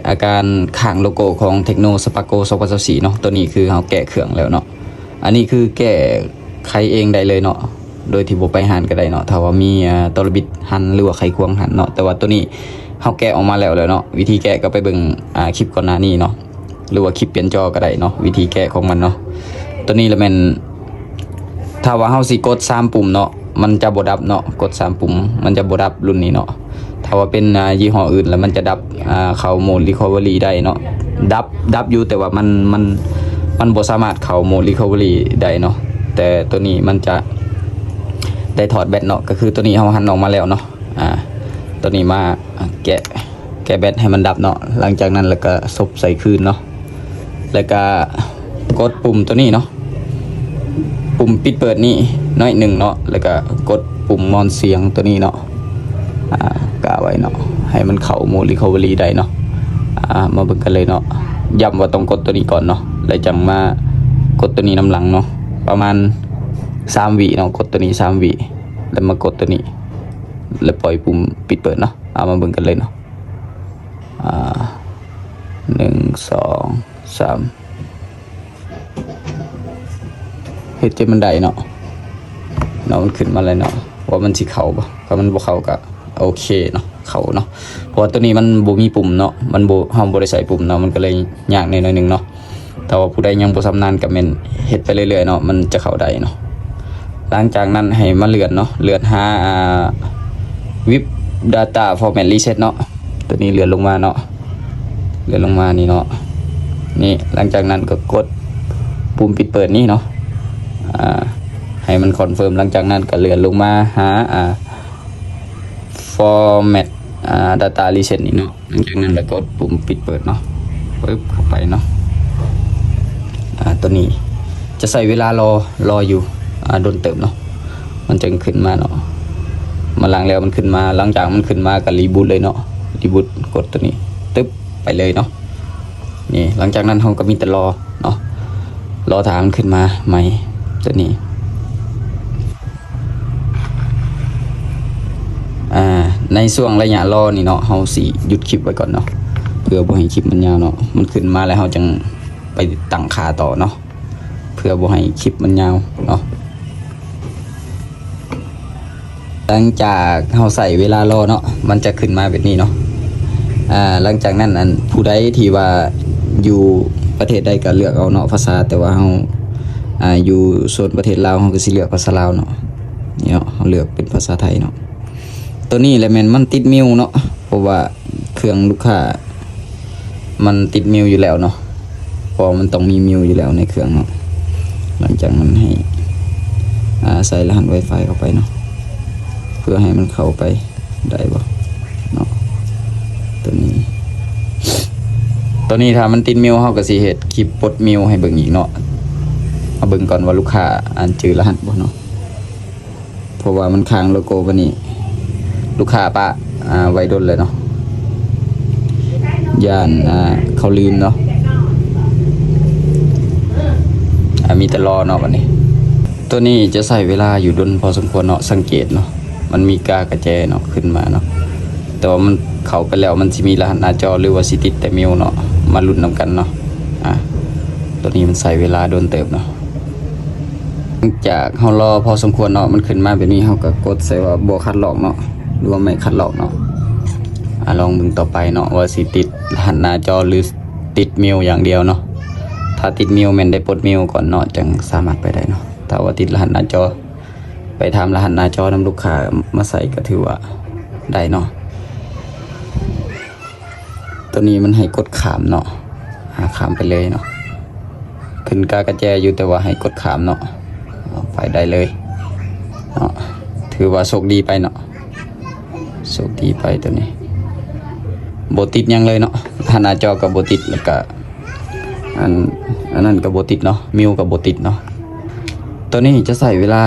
ອາການຄ້າງໂລໂກ້ຂອງ Tecno Spark Go ສອງພັນຊາວສີ່ເນາະ. ໂຕນີ້ຄືເຮົາແກະເຄື່ອງແລ້ວເນາະ. ອັນນີ້ຄືແກ້ໄຂເອງໄດ້ເລີຍເນາະ ໂດຍທີ່ບໍ່ໄປຮ້ານກໍໄດ້ເນາະ. ຖ້າວ່າມີ ອ່າ ຕົວລະບິດຫັ້ນ ຫຼືວ່າໄຂຄວງຫັ້ນເນາະ. ແຕ່ວ່າໂຕນີ້ເຮົາແກະອອກມາແລ້ວແຫຼະເນາະ. ວິທີແກະກໍໄປເບິ່ງ ອ່າ ຄລິບກ່ອນໜ້ານີ້ເນາະ ຫຼືວ່າຄລິບປ່ຽນຈໍກໍໄດ້ເນາະ ວິທີແກະຂອງມັນເນາະ. ໂຕນີ້ລະແມ່ນ ຖ້າວ່າເຮົາຊິກົດສາມປຸ່ມເນາະ ມັນຈະບໍ່ດັບເນາະ. ກົດສາມປຸ່ມມັນຈະບໍ່ດັບ ລຸ້ນນີ້ເນາະ. ຖ້າວ່າເປັນ ອ່າ ຍີ່ຫໍ້ອື່ນລະມັນຈະດັບ ອ່າ ເຂົ້າໂໝດ recovery ໄດ້ເນາະ. ດັບ ດັບຢູ່ ແຕ່ວ່າມັນ ມັນ ມັນບໍ່ສາມາດເຂົ້າໂໝດ recovery ໄດ້ເນາະ. ແຕ່ໂຕນີ້ມັນຈະໄດ້ຖອດແບັດເນາະ. ກໍຄືໂຕນີ້ເຮົາຫັນອອກມາແລ້ວເນາະ. ອ່າ ໂຕນີ້ມາແກະ ແກະແບັດໃຫ້ມັນດັບເນາະ. ຫຼັງຈາກນັ້ນລະກະສົບໃສ່ຄືນເນາະ. ແລ້ວກະກົດປຸ່ມໂຕນີ້ເນາະ ປຸ່ມປິດເປີດນີ້ໜ້ອຍໜຶ່ງເນາະ. ແລ້ວກະກົດປຸ່ມມອນສຽງໂຕນີ້ເນາະ ອ່າ ກະໄວ້ເນາະ ໃຫ້ມັນເຂົ້າໂໝດ recovery ໄດ້ເນາະ. ອ່າ ມາເບິ່ງກັນເລີຍເນາະ. ຢ້ຳວ່າຕ້ອງກົດໂຕນີ້ກ່ອນເນາະ ແລ້ວຈັ່ງມາກົດໂຕນີ້ນຳຫຼັງເນາະ. ປະມານສາມວິເນາະ. ກົດໂຕນີ້ສາມວິ ແລ້ວມາກົດໂຕນີ້ ແລ້ວປ່ອຍປຸ່ມປິດເປີດເນາະ. ເອົາມາເບິ່ງກັນເລີຍເນາະ. ອ່າ ໜຶ່ງ ສອງ ສາມ ເຮັດໃຫ້ມັນໄດ້ເນາະ ເນາະ. ມັນຂຶ້ນມາແລ້ວເນາະ ວ່າມັນຊິເຂົ້າບໍ່. ຖ້າມັນບໍ່ເຂົ້າກໍໂອເຄເນາະ ເຂົ້າເນາະ. ເພາະວ່າໂຕນີ້ມັນບໍ່ມີປຸ່ມເນາະ ມັນບໍ່ ເຮົາບໍ່ໄດ້ໃສ່ປຸ່ມເນາະ ມັນກໍເລີຍຍາກແດ່ໜ້ອຍໜຶ່ງເນາະ. ຖ້າວ່າຜູ້ໃດຍັງບໍ່ຊຳນານກໍແມ່ນເຮັດໄປເລື້ອຍໆເນາະ ມັນຈະເຂົ້າໄດ້ເນາະ. ຫຼັງຈາກນັ້ນໃຫ້ມາເລື່ອນເນາະ ເລື່ອນຫາ ອ່າ Vip Data Format Reset ເນາະ. ໂຕນີ້ເລື່ອນລົງມາເນາະ ເລື່ອນລົງມານີ້ເນາະ ນີ້. ຫຼັງຈາກນັ້ນກໍກົດປຸ່ມປິດເປີດນີ້ເນາະ ອ່າ ໃຫ້ມັນຄອນເຟີມ. ຫຼັງຈາກນັ້ນກໍເລື່ອນລົງມາຫາ ອ່າ Format ອ່າ Data Reset ນີ້ເນາະ. ຫຼັງຈາກນັ້ນລະກົດປຸ່ມປິດເປີດເນາະ ປຶບ ເຂົ້າໄປເນາະ. ອ່າ ໂຕນີ້ຈະໃຊ້ເວລາລໍ ລໍຢູ່ ອ່າ ດົນເຕີບເນາະ ມັນຈຶ່ງຂຶ້ນມາເນາະ. ມາຫຼັງແລ້ວມັນຂຶ້ນມາ ຫຼັງຈາກມັນຂຶ້ນມາກໍຣີບູດເລີຍເນາະ ຣີບູດ ກົດໂຕນີ້ ຕຶບ ໄປເລີຍເນາະ. ນີ້ ຫຼັງຈາກນັ້ນເຮົາກໍມີແຕ່ລໍເນາະ ລໍຖ້າມັນຂຶ້ນມາໃໝ່ໂຕນີ້. ອ່າ ໃນຊ່ວງໄລຍະລໍນີ້ເນາະ ເຮົາຊິຢຸດຄລິບໄວ້ກ່ອນເນາະ ເພື່ອບໍ່ໃຫ້ຄລິບມັນຍາວເນາະ. ມັນຂຶ້ນມາແລ້ວເຮົາຈັ່ງໄປຕັ້ງຄ່າຕໍ່ເນາະ ເພື່ອບໍ່ໃຫ້ຄລິບມັນຍາວເນາະ. ຫຼັງຈາກເຮົາໃຊ້ເວລາລໍເນາະ ມັນຈະຂຶ້ນມາແບບນີ້ເນາະ. ອ່າ ຫຼັງຈາກນັ້ນ ອັນ ຜູ້ໃດທີ່ວ່າຢູ່ປະເທດໃດກໍເລືອກເອົາເນາະ ພາສາ. ແຕ່ວ່າເຮົາ ອ່າ ຢູ່ໂຊນປະເທດລາວ ເຮົາກໍຊິເລືອກພາສາລາວເນາະ. ນີ້ເນາະ ເຮົາເລືອກເປັນພາສາໄທເນາະ. ໂຕນີ້ແຫຼະແມ່ນມັນຕິດມິວເນາະ ເພາະວ່າເຄື່ອງລູກຄ້າມັນຕິດມິວຢູ່ແລ້ວເນາະ ເພາະວ່າມັນຕ້ອງມີມິວຢູ່ແລ້ວໃນເຄື່ອງເນາະ. ຫຼັງຈາກນັ້ນໃຫ້ ອ່າ ໃສ່ລະຫັດ Wi-Fi ເຂົ້າໄປເນາະ ເພື່ອໃຫ້ມັນເຂົ້າໄປໄດ້ບໍ່ເນາະ. ໂຕນີ້ ໂຕນີ້ຖ້າມັນຕິດມິວ ເຮົາກໍຊິເຮັດຄລິບປົດມິວໃຫ້ເບິ່ງອີກເນາະ. ມາເບິ່ງກ່ອນວ່າລູກຄ້າ ອັນ ຈື່ລະຫັດບໍ່ເນາະ. ເພາະວ່າມັນຄ້າງໂລໂກ້ປານນີ້ ລູກຄ້າປະ ອ່າ ໄວ້ດົນແລ້ວເນາະ ຢ້ານ ອ່າ ເຂົາລືມເນາະ. ອ່າ ມີແຕ່ລໍເນາະບາດນີ້. ໂຕນີ້ຈະໃຊ້ເວລາຢູ່ດົນພໍສົມຄວນເນາະ ສັງເກດເນາະ ມັນມີກາກະແຈເນາະ ຂຶ້ນມາເນາະ. ແຕ່ວ່າມັນເຂົ້າໄປແລ້ວ ມັນຊິມີລະຫັດໜ້າຈໍ ຫຼືວ່າຊິຕິດແຕ່ມິວເນາະ ມາລຸ້ນນຳກັນເນາະ. ອ່າ ໂຕນີ້ມັນໃຊ້ເວລາດົນເຕີບເນາະ. ຫຼັງຈາກເຮົາລໍພໍສົມຄວນເນາະ ມັນຂຶ້ນມາແບບນີ້ ເຮົາກໍກົດໃສ່ວ່າບໍ່ຄັດລອກເນາະ ຫຼືວ່າໄມ່ຄັດລອກເນາະ. ອ່າ ລອງເບິ່ງຕໍ່ໄປເນາະ ວ່າຊິຕິດລະຫັດໜ້າຈໍ ຫຼື ຕິດມິວຢ່າງດຽວເນາະ. ຖ້າຕິດມິວແມ່ນໄດ້ປົດມິວກ່ອນເນາະ ຈັ່ງສາມາດໄປໄດ້ເນາະ. ຖ້າວ່າຕິດລະຫັດໜ້າຈໍ ໄປຖາມລະຫັດໜ້າຈໍນຳລູກຄ້າມາໃສ່ກໍຖືວ່າໄດ້ເນາະ. ໂຕນີ້ມັນໃຫ້ກົດຂ້າມເນາະ ຫາຂ້າມໄປເລີຍເນາະ. ຂຶ້ນກາກະແຈຢູ່ ແຕ່ວ່າໃຫ້ກົດຂ້າມເນາະ ໄປໄດ້ເລີຍເນາະ. ຖືວ່າໂຊກດີໄປເນາະ ໂຊກດີໄປໂຕນີ້ ບໍ່ຕິດຫຍັງເລີຍເນາະ. ລະຫັດໜ້າຈໍກໍບໍ່ຕິດ ແລ້ວກະ ອັນ ອັນນັ້ນກໍບໍ່ຕິດເນາະ ມິວກໍບໍ່ຕິດເນາະ. ໂຕນີ້ຈະໃຊ້ເວລາ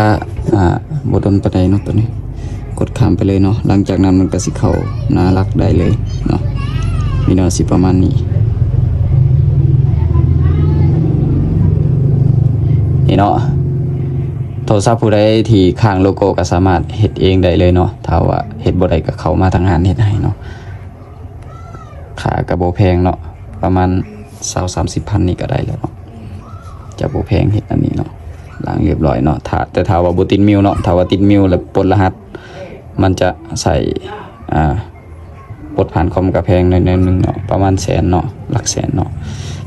ອ່າ ບໍ່ດົນປານໃດເນາະ ໂຕນີ້ ກົດຂ້າມໄປເລີຍເນາະ. ຫຼັງຈາກນັ້ນມັນກໍຊິເຂົ້າໜ້າຫຼັກໄດ້ເລີຍເນາະ. ມີແນວຊິປະມານນີ້ ນີ້ເນາະ. ໂທລະສັບຜູ້ໃດທີ່ຄ້າງໂລໂກ້ກໍສາມາດເຮັດເອງໄດ້ເລີຍເນາະ. ຖ້າວ່າເຮັດບໍ່ໄດ້ກໍເຂົ້າມາທາງຮ້ານເຮັດໃຫ້ເນາະ. າກະບໍ່ແພງເນາະ ປະມານຊາວສາມສິບພັນນີ້ກະໄດ້ແລ້ວເນາະ ຈະບໍ່ແພງເຮັດອັນນີ້ເນາະ ລ້າງຮຽບຮ້ອຍເນາະ ຖ້າ ແຕ່ຖ້າວ່າບໍ່ຕິດມິວເນາະ ຖ້າວ່າຕິດມິວແລ້ວປົດລະຫັດ ມັນຈະໃຊ້ ອ່າ ປົດຜ່ານຄອມກະແພງໜ້ອຍໜຶ່ງເນາະ ປະມານແສນເນາະ ຫຼັກແສນເນາະ.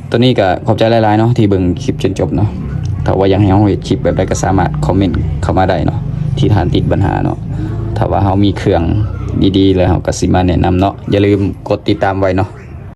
ໂຕນີ້ກະຂອບໃຈຫຼາຍໆເນາະ ທີ່ເບິ່ງຄລິບຈົນຈົບເນາະ ຖ້າວ່າຢາກໃຫ້ເຮົາເຮັດຄລິບແບບໃດກະສາມາດຄອມເມັນເຂົ້າມາໄດ້ເນາະ ທີ່ທ່ານຕິດບັນຫາເນາະ ຖ້າວ່າເຮົາມີເຄື່ອງດີໆແລ້ວເຮົາກະຊິມາແນະນຳເນາະ ຢ່າລືມກົດຕິດຕາມໄວ້ເນາະ.